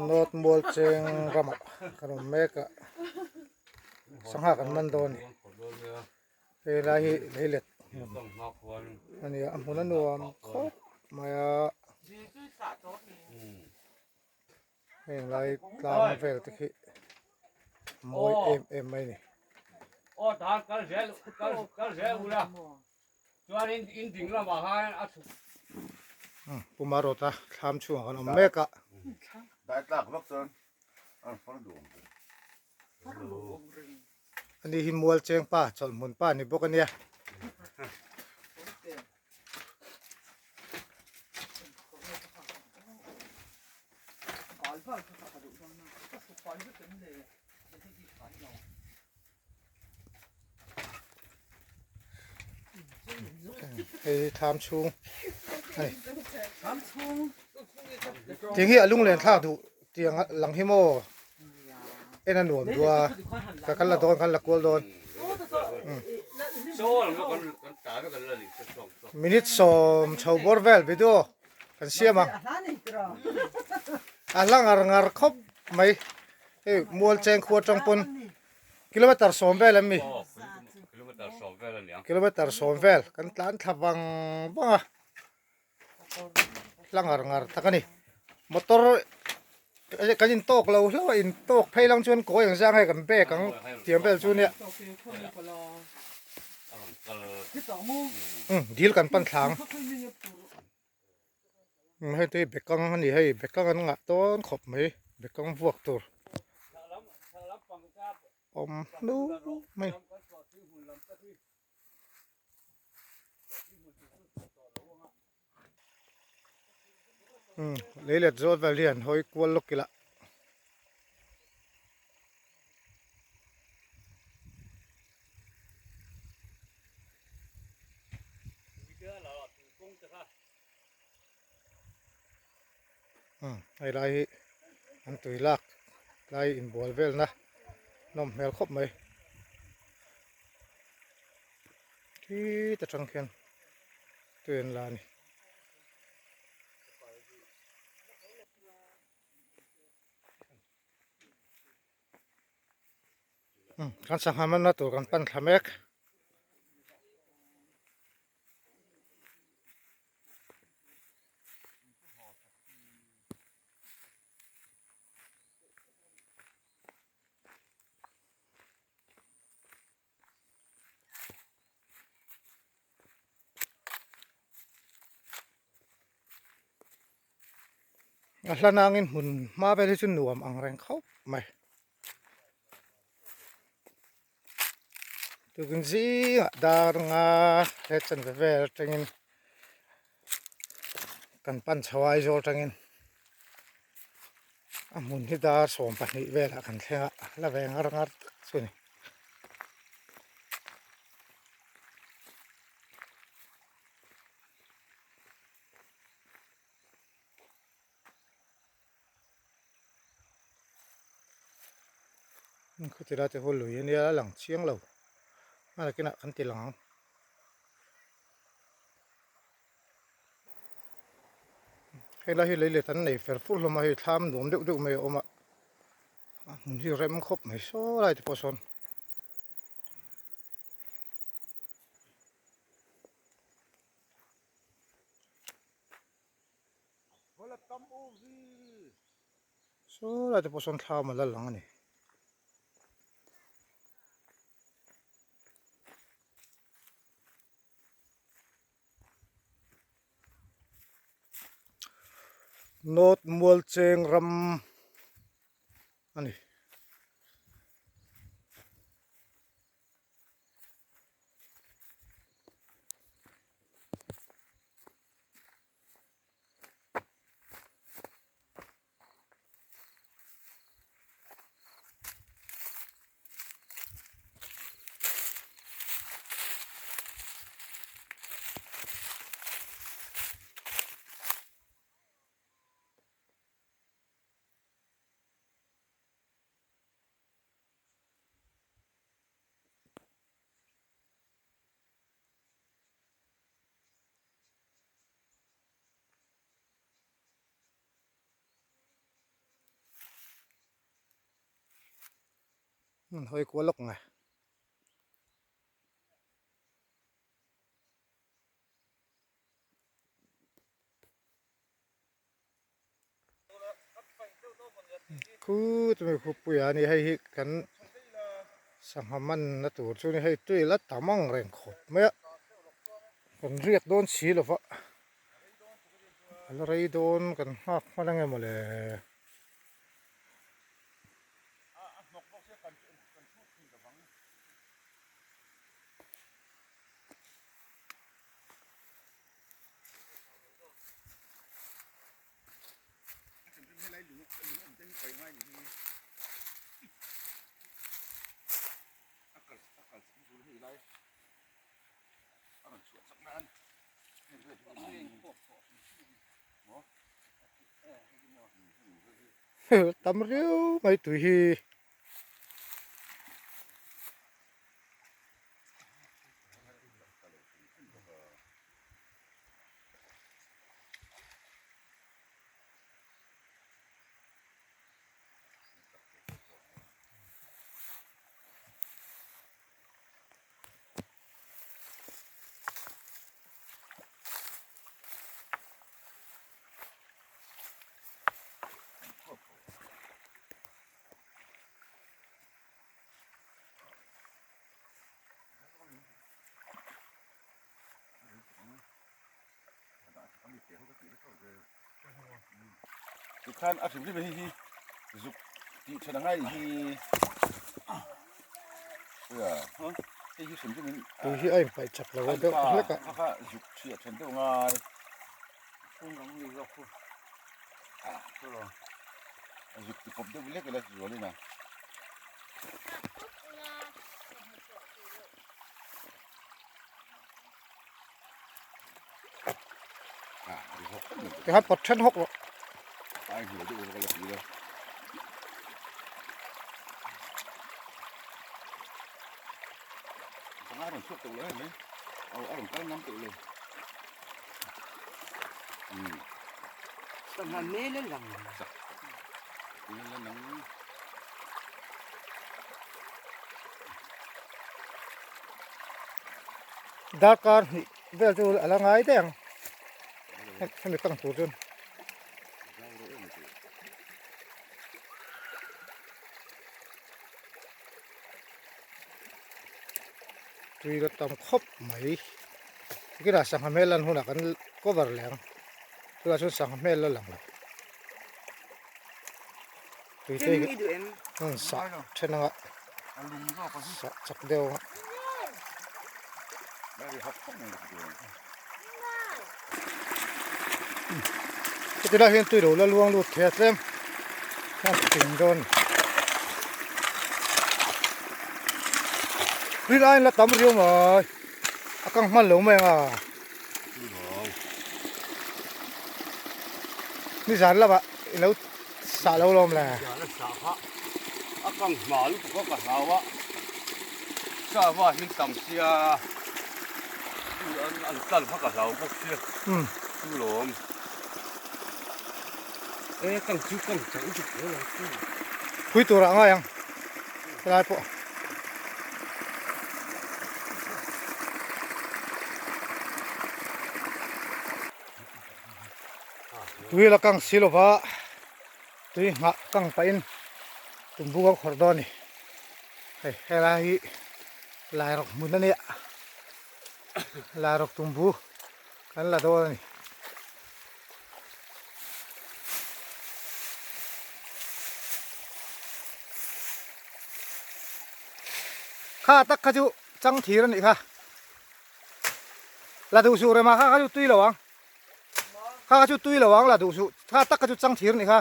North Mualcheng ramah kan awm mek a sangha kan man dawn a ni hei lai hi leilet hmun a ni a a hmun a nuam khawp mai a heng lai tlang vel te khi mawi em em mai a ni. Pu Marawta thlam chhungah kan awm mek a. Ani hi Mualcheng pa chawlhhmun pa ni bawk a nia. Hei thlam chhung a ni. Tiang hi a lunglen thlak duh tiang lang hi maw en a nuam duh a ka kan la dawn kan la kual dawn. Minute sawm chho bawr vel video kan siam ang. A hla ngar ngar khawp mai. Hei mual cheng khua tang pawn kilometer sawm vel an mi kilometer sawm vel kan tlan thla vang vang a hla ngar ngar tak a ni motor kan in tawk lo hlauh a in tawk phei lang chuan kawi ang zang hei kan bag ang tiang vel chu nia dil kan pan thla ang. Hei te hi bekang a ni hei bekang an ngah dawn khawp mai bekang vuak tur awm hnu mai. Lei let zawt vel hi an hawi kual lawk ila. Hei lai hi an tui lak lai inbual velna nawm hmel khawp mai khit atang khian tui an la a ni. Kan sangha manna tur kan pan thla mek. A hla nangin hmun hma vel hi chu nuam ang reng khawp mai. Tukin zingah dar nga he chanve vel atangin kan pan chho a Aizawl atangin a hmun hi dar 12 velah kan thleng a la ve ngar ngar tak chu a ni. Khuti lai te ho lui ania a lang chiang lo a nakinah kan ti lang ang. Hei lai hi lei let an nei fer fur hlawm a hei thlam nuam deuh deuh mai a awm a a hmun hi rem khawp mai saw lai te pawh sawn. Saw lai te pawh sawn thlam a la lang a ni. North Mualcheng ram a ni. Hmun hawi kual lawk nge. Khut mai khawpui a ni hei hi kan sangha manna tur chu a ni hei tui la tam ang reng khawp mai a kan riak dawn si lo va a la rei dawn kan nghak hman ang emaw le. Tam riau mai tui hi. Tikhan a hrim hrim hi hi zuk tih then angai hi ya hei hi hrim hrim in tui hi a inpaih chak lo a deuh hlek a kha zuk chhiah then deuh ngai zuk ti pawp deuh lek ila zual in a. Tikhan pawt then hawk rawh. Darkar hnih vel chu a la ngai daih ang hemi kang tur chuan. Tui la tam khawp mai tikhinah sangha hmel lan hunah kan cover leh ang tunah chuan sangha hmel la lang lo tui te hi an sah then anga sah chak deuh anga. Heti lai hian tui lo la luang lut thei a tlem hian ping dawn rin aiin la tam riau mai a kang hman lo mai ang a nizan lamah i lo sah lo lawm le a kang hma lutuk a ka hlau a sava hi tam sia an kal kha ka hlau bawk sia chu lawm e kang chu kang chang tuk lo ang chu phui tur ah ngai ang helai pawh tui la kang si lova tui nghah kang pahin tumbu a khawrh dawn a ni hei helai hi lairawk hmun a nia lairawk tumbu kan la dawn a ni. Kha tak kha chu chang thir a nih kha la duh suh rema kha kha chu tui lo ang kha kha chu tui lo ang la duh suh kha tak kha chu chang thir a nih kha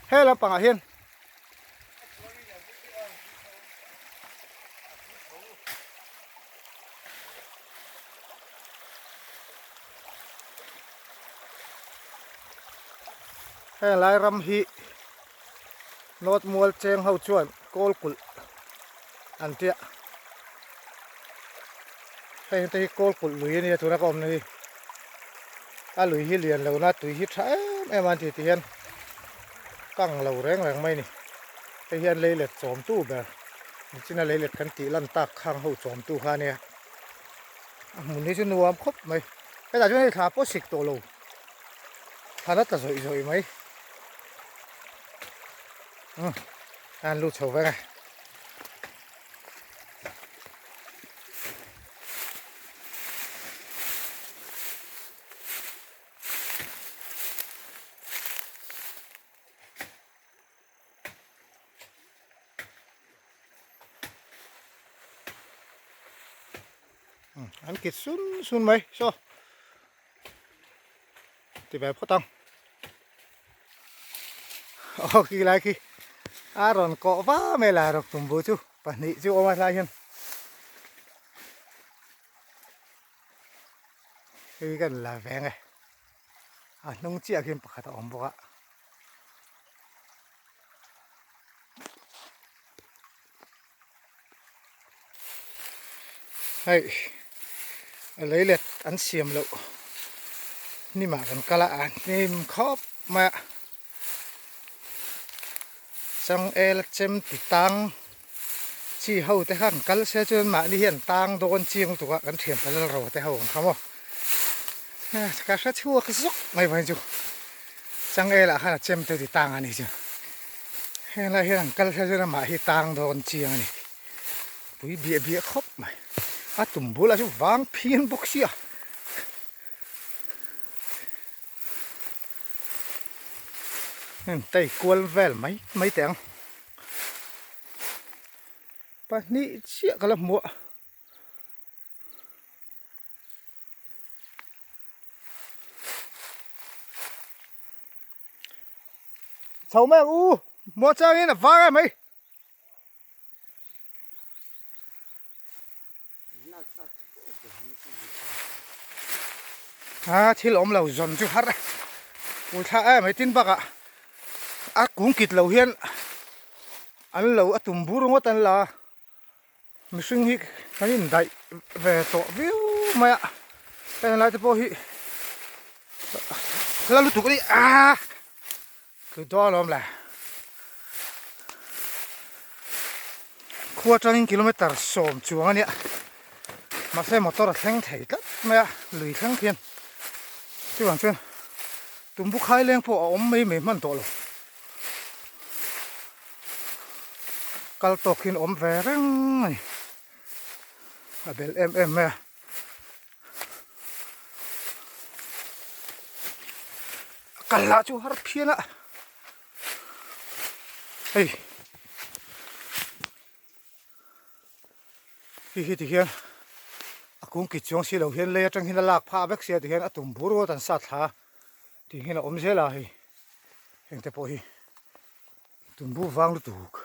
he lampangah hian Heng lai ram hi North Mual cheng ho chuan kawl kulh an tia heng te hi kawl kulh lui ania tuna ka awmna hi a lui hi lian lo na tui hi tha em em a an ti ti hian kang lo reng reng mai a ni. Hei hian leilet chawmtu ber nichina leilet kan tih lan tak khang ho chawmtu kha a nia. A hmun hi chu nuam khawp mai. Hetah chuan hei thla pawh sik tawh lo. Thla la tla zawih zawih mai. Umm a han lut chho vek a. An kit sun sun mai saw ti ve phawt ang aw khi lai khi a rawn kawh va mai la rawk tumbu chu pahnih chu awm a hlai hian hei kan la veng e a hnung chiah khian pakhat a awm bawk a. Hei a leilet an siam loh hnimah kan kal a a hnim khawp mai a changel chem ti tang chi ho te kha an kal se chuan mahni hi an tang dawn chiang lutuk a kan thian palal ro te ho ang kha maw ka hre chhuak zawk mai vawiin chu changel ah khan a chem te ti tang a ni chu. Heng lai hian an kal hian chuan amah hi tang dawn chiang a ni. Pui biah biah khawp mai. A tum bulah chu vang phian bawk sia. Heng tei kual vel mai mai teh ang. Pahnih chiah ka la hmu a. Chho mai ang u, muang changin a var em mai. A thil awm lo zawn chu har pui thla em mai tin bakah a kung kit lo hian an lo a tum bur ngawt an la a. Mihring hi kan indaih ve tawh viau mai a, heng lai te pawh hi la lutuk a ni a, tlu dawn alawm le. Khua atangin kilometer sawm chuang a nia, mahse motor a thleng thei tlat mai a, lui thleng khian chuvang chuan tumbu khai leng pawh a awm mai mai hman tawh lo. Kal tawk hian awm ve reng a ni a bel em em mai a. A kal lah chu har phian a hei hi hi ti hian a kung kit chuang si lo hian lei atang hian a lak phah vek sia ti hian a tum bur ruat an sat thla a tih hian a awm zel a hei heng te pawh hi. Tumbu vang lutuk.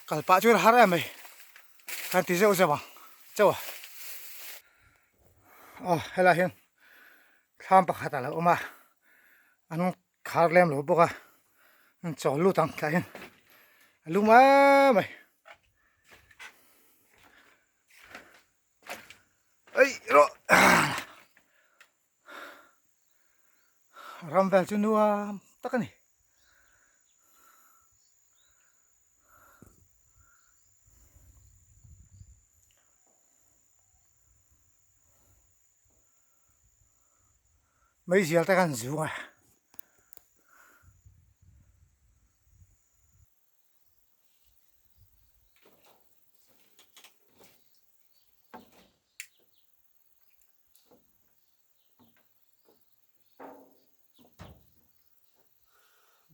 Kal pah chuan har em mai. Kan ti zeuh zeuh ang. Chauh a. Aw helai hian thlam pakhat a lo awm a. An Khar lem lo bawk a, an chawl lut ang tah hian a lum em mai. Ei rawh ram vel chu nuam tak a ni. Meizial te khan zung a.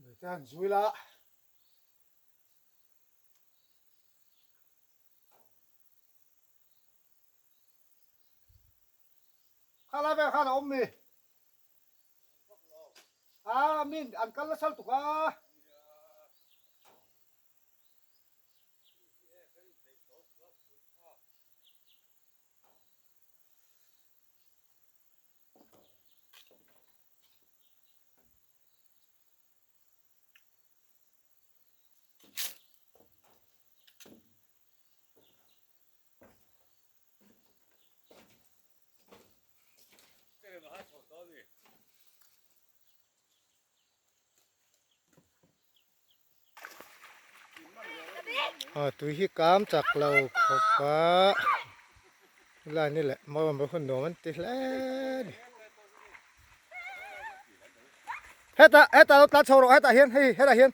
Mei te han zui la. Kha lai vel khan a awm mi? A min an kal nasa lutuk a. Aw tui hi kam chak lo khawp a helai ni leh mawi mawi hun nuam an ti hle a ni. Hetah hetah lo tlan chho rawh hetah hian hei hetah hian.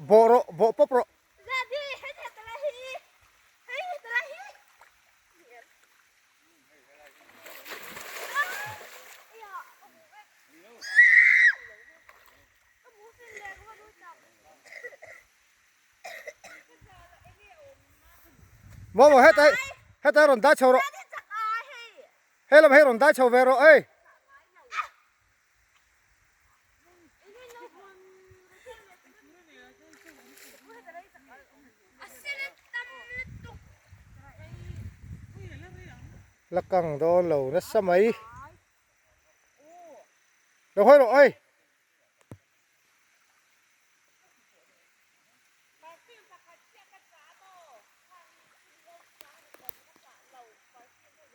Bawh rawh bawh pawp rawh. Maw maw hetai hetai rawn dai chho rawh. Hei lam hei rawn dai chho ve rawh ei. La kang dawn lo nasa mai. Lo hawi rawh ei.